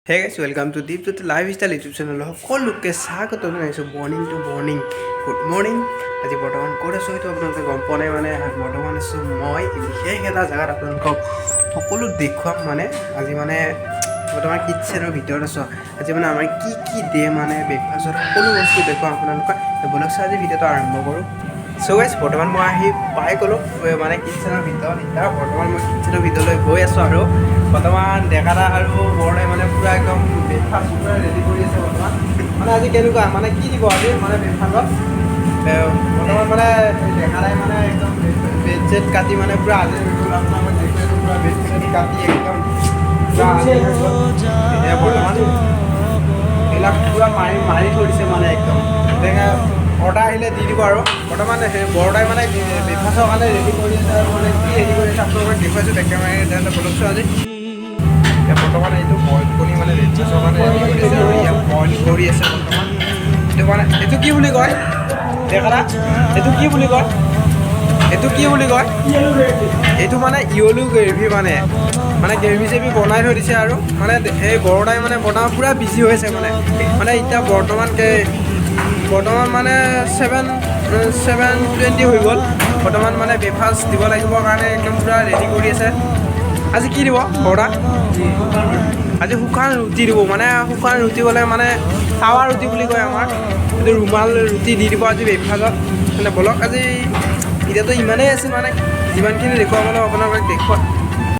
Hey guys, welcome to Deepjyoti Lifestyle YouTube চেনেলৰ সকলোকে স্বাগতম জনাইছোঁ। Morning to morning, good morning। আজি বৰ্তমান ক'ত আছোঁ সেইটো আপোনালোকে গম পোৱা নাই। মানে বৰ্তমান আছোঁ মই বিশেষ এটা জেগাত, আপোনালোকক সকলো দেখুৱাম। মানে আজি মানে বৰ্তমান কিটচেনৰ ভিতৰত আছোঁ। আজি মানে আমাৰ কি কি দিয়ে, মানে ব্ৰেকফাষ্টত সকলো বস্তু দেখুৱাম আপোনালোকক। ব'লকচোন, আজি ভিডিঅ'টো আৰম্ভ কৰোঁ। চ' গাইজ, বৰ্তমান মই আহি পাই গ'লোঁ মানে কিটচেনৰ ভিতৰত। এতিয়া বৰ্তমান মই কিটচেনৰ ভিতৰলৈ গৈ আছোঁ আৰু বৰ্তমান ডেকাদা আৰু বৰদাই মানে পূৰা একদম ব্ৰেকফাষ্ট পূৰা ৰেডি কৰি আছে। বৰ্তমান মানে আজি কেনেকুৱা, মানে কি দিব আজি মানে ব্ৰেকফাষ্টত? বৰ্তমান মানে ডেকাদাই মানে একদম ব্ৰেড চেড কাটি মানে পূৰা আজৰি হৈ গ'ল। আপোনাক দেখুৱাইছোঁ, পূৰা ব্ৰেড চেড কাটি একদম পূৰা আজৰি হৈ গ'ল। এতিয়া বৰ্তমান এইবিলাক পূৰা মাৰি মাৰি থৈ দিছে, মানে একদম তেনেকৈ অৰ্ডাৰ আহিলে দি দিব। আৰু বৰ্তমান সেই বৰদাই মানে ব্ৰেকফাষ্টৰ কাৰণে ৰেডি কৰি আছে। আৰু মানে কি ৰেডি কৰি আছে আপোনালোকক দেখুৱাইছোঁ বেক মাৰি। তেনেহ'লে ব'লকচোন আজি। এতিয়া বৰ্তমান এইটো বইল কণী মানে ব্ৰেকফাষ্টৰ কাৰণে ৰেডি কৰি আছে আৰু ইয়াত বইল কৰি আছে বৰ্তমান। এইটো মানে এইটো কি বুলি কয় ডেকাদা? এইটো কি বুলি কয়? এইটো কি বুলি কয়? এইটো মানে য়লো গ্ৰেভি। মানে মানে গ্ৰেভি চেভি বনাই থৈ দিছে। আৰু মানে এই বৰদাই মানে বৰ্তমান পূৰা বিজি হৈ আছে। মানে মানে এতিয়া বৰ্তমান বৰ্তমান মানে 7:20 হৈ গ'ল। বৰ্তমান মানে ব্ৰেকফাষ্ট দিব লাগিব কাৰণে একদম পূৰা ৰেডি কৰি আছে। আজি কি দিব বৰদা? আজি শুকান ৰুটি দিব। মানে শুকান ৰুটি ক'লে মানে টাৱা ৰুটি বুলি কয় আমাৰ এইটো, ৰুমাল ৰুটি দি দিব আজি ব্ৰেকফাষ্টত। মানে ব'লক, আজি ভিডিঅ'টো ইমানেই আছিল। মানে যিমানখিনি দেখুৱাব আপোনালোকক দেখুওৱা